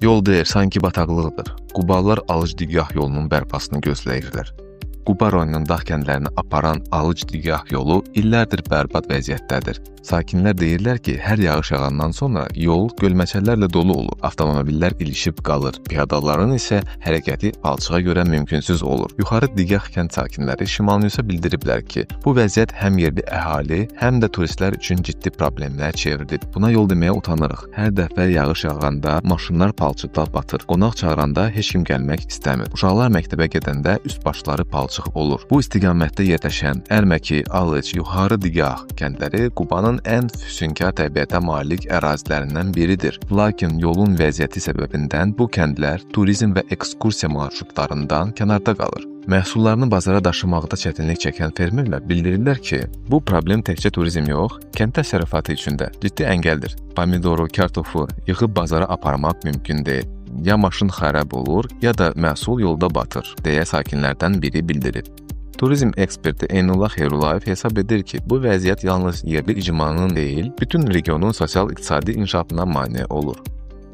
Yol deyil, sanki bataqlıqdır. Qubalılar Alıc-Digah yolunun bərpasını gözləyirlər. Quba rayonunun dağ kəndlərinə aparan Alıc-Digah yolu illərdir bərbad vəziyyətdədir. Sakinlər deyirlər ki, hər yağış yağandan sonra yol gölməçələrlə dolu olur, avtomobillər ilişib qalır, piyadaların isə hərəkəti palçığa görə mümkünsüz olur. Yuxarı Digah kənd sakinləri Şimal Newsə bildiriblər ki, bu vəziyyət həm yerli əhali, həm də turistlər üçün ciddi problemlər çevrilib. Buna yol deməyə utanırıq. Hər dəfə yağış yağanda maşınlar palçıqda batır. Qonaq çağıranda heç kim gəlmək istəmir. Uşaqlar məktəbə gedəndə üst başları palçıq olur. Bu istiqamətdə yerləşən Ərməki, Alıc, Yuxarı Digah kəndləri Qubanın ən füsunkar təbiətə malik ərazilərindən biridir. Lakin yolun vəziyyəti səbəbindən bu kəndlər turizm və ekskursiya marşrutlarından kənarda qalır. Məhsullarını bazara daşımaqda çətinlik çəkən fermerlər bildirirlər ki, bu problem təkcə turizm yox, kənd təsərrüfatı üçün də ciddi əngəldir. Pomidoru, kartofu yığıb bazara aparmaq mümkün deyil. Ya maşın xarab olur, ya da məhsul yolda batır, deyə sakinlərdən biri bildirib. Turizm eksperti Eynullah Xeyrullayev hesab edir ki, bu vəziyyət yalnız yerli icmanın deyil, bütün regionun sosial-iqtisadi inkişafına mane olur.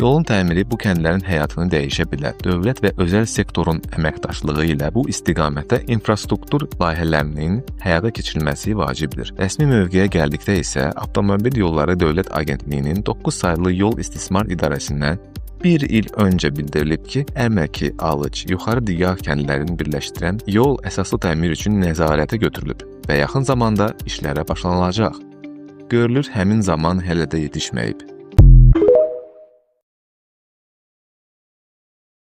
Yolun təmiri bu kəndlərin həyatını dəyişə bilər. Dövlət və özəl sektorun əməkdaşlığı ilə bu istiqamətdə infrastruktur layihələrinin həyata keçirilməsi vacibdir. Rəsmi mövqeyə gəldikdə isə Avtomobil Yolları Dövlət Agentliyinin 9 saylı Yol İstismar İdarəsindən bir il öncə bildirilib ki, Ərməki, Alıc, Yuxarı Digah kəndlərini birləşdirən yol əsaslı təmir üçün nəzarətə götürülüb və yaxın zamanda işlərə başlanılacaq. Görülür həmin zaman hələ də yetişməyib.